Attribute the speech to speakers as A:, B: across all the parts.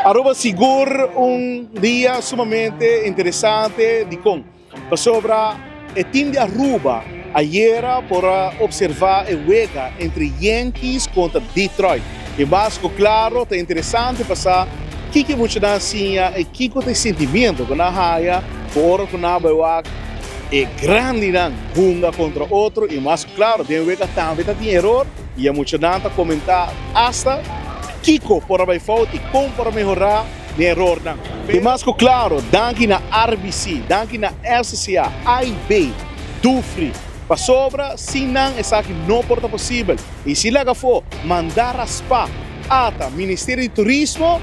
A: Aruba sigur un dia sumamente interesante dikon? Pasobra e team di Aruba ayera por a observa e wega entre Yankees kontra Detroit. E mas ku klaro ta interesante pa sa kiko e muchanan a siña i kiko ta e sentimiento ku nan a haya ku ora ku nan a bai wak e grandinan hunga kontra otro i mas ku klaro den e wega tambe ta tin eror i e muchanan ta komentá asta kiko por a bai fout i kon por a mehorá den erornan. I mas ku klaro danki na RBC, danki na RCCA, AIB, Dufry, pasobra sin nan esaki no por ta posibel. I si laga afó manda raspá ata Ministerio di Turismo,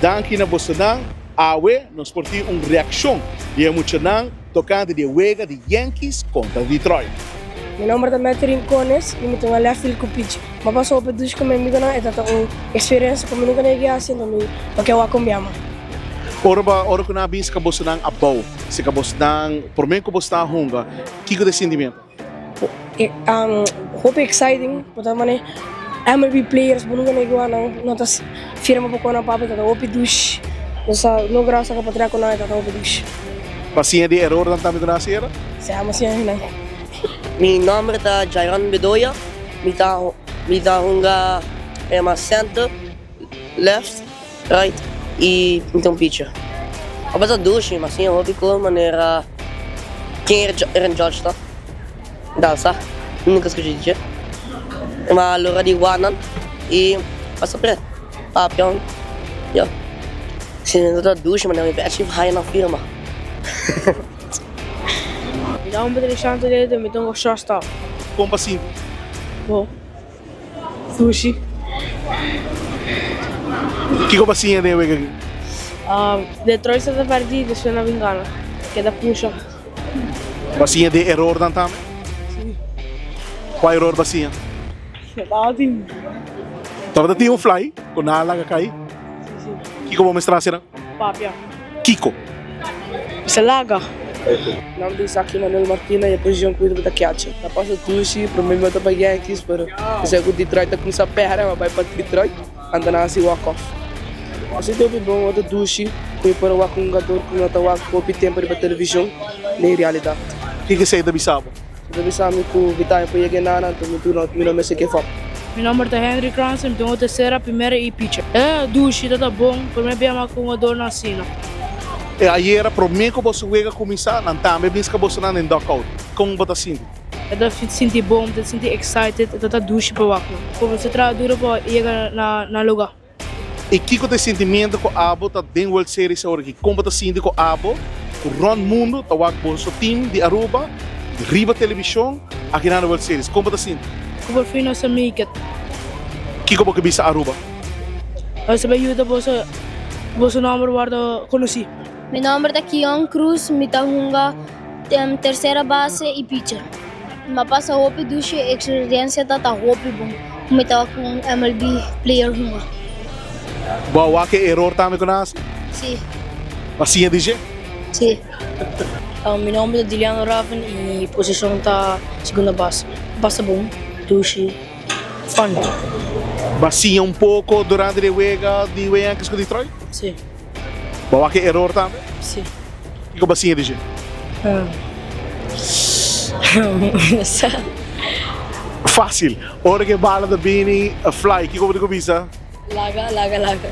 A: danki na bosonan, awe nos por tin un reakshon di e muchanan tokante di e wega di Yankees kontra Detroit.
B: Mi nomber ta Matthew Rincones y mi ta un left field cu pitcher. Mi a pasa hopi dushi cu mi amigonan, e ta ta un experiencia cu mi nunca na yega haci, enton mi no ke wak con mi ama.
A: Ora bo ora cu nan a bin sca bosonan abou, sca bosonan prome cu bo sta a hunga, kico ta e sentimiento?
B: Hopi exciting, bo ta mane MLB players bo nunca na yega wak nan, no ta firma pa cu nan papia, ta ta hopi dushi. Nos a logra saca patria cu nan, e ta ta hopi dushi.
A: Bo a siña di erornan tambe cu nan a haci era?
B: Si, amo siña di nan.
C: Mi nomber ta Jairon Bedoya, mi ta mi ta hunga ema center, left, right y mi ta un pitcher. A pasa dushi, mi a siña hopi cos manera ken Aaron Judge ta, mi ta sa, mi nunca scucha di dje. Mi a logra di wak nan y pasa pret, papia, ya. Si mi ta dushi manera mi p'e haya nan firma.
B: Mi nomber ta Lishan Toledo, mi ta un shortstop.
A: Kon pa sinti?
B: Bon. Sushi.
A: Kiko pa siña den e wega aki?
B: Detroit sa ta pèrdí, despues nan bin gana. Keda pusha.
A: Bo a siña den erornan tambe?
B: Si.
A: Kua eror bo a siña?
B: Tabatin.
A: Tabata tin un fly ku nan a laga kai?
B: Si, si.
A: Kiko bo mester hasi nan?
B: Papia.
A: Kiko?
B: Bisa laga.
D: Nomber di Isaki Manuel Martina y e posicion cu mi ta catcher. Ta pasa dushi, prome mi ta pa Yankees pero esei cu Detroit ta cuminsa perde mi a bay pa Detroit anto nan haci walk off. A sinti hopi bon, hopi dushi cu mi por a wak un hungador cu mi no ta wak hopi tempo riba television den realidad.
A: Kiko esei ta bisa bo?
D: E ta bisa mi ku mi tambe por yega enana, anto mi tur mi no mester give up.
B: Mi nomber ta Henry Krans, mi ta un tercera, primera y pitcher. E dushi ta ta bon, prome bia mi a ku hungadornan asina.
A: E ayera prome ku boso wega kuminsá, nan tambe biska bosonan den dugout. Kon bo ta sinti?
B: E ta sinti bon, mi ta sinti excited, e ta ta dushi pa wak nan. Bo traha duro pa yega na nan luga.
A: I kiko ta e sentimiento ku abo ta den World Series awor aki? Kon bo ta sinti ku abo ku rònt mundu ta wak boso team di Aruba riba televishon aki na World Series? Kon bo ta sinti?
B: Ku por fin nos a make it.
A: Kiko bo ke bisa Aruba?
B: Nos ta bai yuda boso boso nomber wòrdu konosí.
E: Mi nomber ta Kion Cruz, mi ta hunga tercera base y pitcher. Mi a pasa hopi dushi, e experiencia ta ta hopi bon cu mi ta cu un MLB player hunga.
A: Bo a wak e eror tambe cu nan haci?
E: Si.
A: Bo a siña di dje?
E: Si.
B: Mi nomber ta Diliano Raven y posicion ta segunda base. Pasa bon, dushi, fun.
A: Bo a siña un poco durante di e wega di Yankees cu Detroit?
B: Si.
A: Bo a wak e eror tambe?
B: Si.
A: Kiko bo a siña di dje?
B: No sa.
A: Fácil. Ora ku e bala ta bini, fly, kiko bo ta kuminsa?
B: Laga, laga, laga.